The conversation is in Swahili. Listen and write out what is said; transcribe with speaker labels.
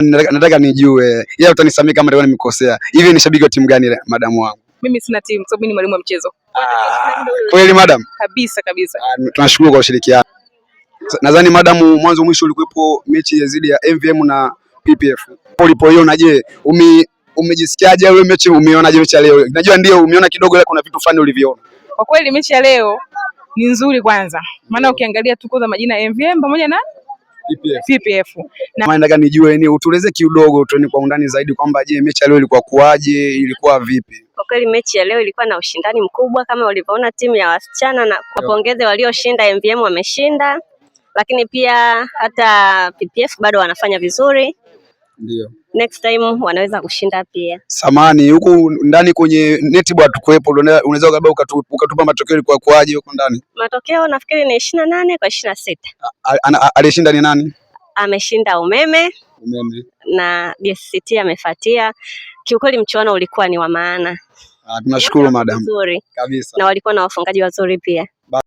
Speaker 1: Nataka nijue, ila utanisamii kama nitakuwa nimekosea. Hivi ni shabiki wa timu gani madamu wangu?
Speaker 2: Mimi sina timu kwa sababu mimi ni mwalimu wa mchezo.
Speaker 1: Ah, kweli madam?
Speaker 2: Kabisa kabisa.
Speaker 1: Ah, tunashukuru kwa ushirikiano. Nadhani madamu, mwanzo mwisho ulikuwepo mechi ya zidi ya MVM na PPF. Ulipoiona, je, umejisikiaje wewe mechi, umeonaje mechi ya leo? Najua ndio umeona kidogo, ila kuna vitu fulani uliviona.
Speaker 2: Kwa kweli mechi ya leo ni nzuri kwanza, maana ukiangalia tuko za majina ya MVM pamoja na
Speaker 1: PPF.
Speaker 2: PPF.
Speaker 1: Na nataka nijue ni utueleze kidogo tu ni kwa undani zaidi kwamba je, mechi ya leo ilikuwa kuaje, ilikuwa vipi?
Speaker 3: Kwa kweli mechi ya leo ilikuwa na ushindani mkubwa kama ulivyoona timu ya wasichana, na kuwapongeze walioshinda, MVM wameshinda, lakini pia hata PPF bado wanafanya vizuri.
Speaker 1: Ndio.
Speaker 3: Next time wanaweza kushinda pia.
Speaker 1: Samani huku ndani kwenye netball hatukuwepo, unaweza labda ukatupa matokeo ilikuwa kuaje huko ndani?
Speaker 3: Matokeo nafikiri ni 28 kwa 26.
Speaker 1: Alishinda ni nani?
Speaker 3: Ameshinda Umeme.
Speaker 1: Umeme.
Speaker 3: Na DSCT amefuatia. Kiukweli mchuano ulikuwa ni wa maana.
Speaker 1: Ah, tunashukuru madam.
Speaker 3: Nzuri.
Speaker 1: Kabisa.
Speaker 3: Na walikuwa na wafungaji wazuri pia.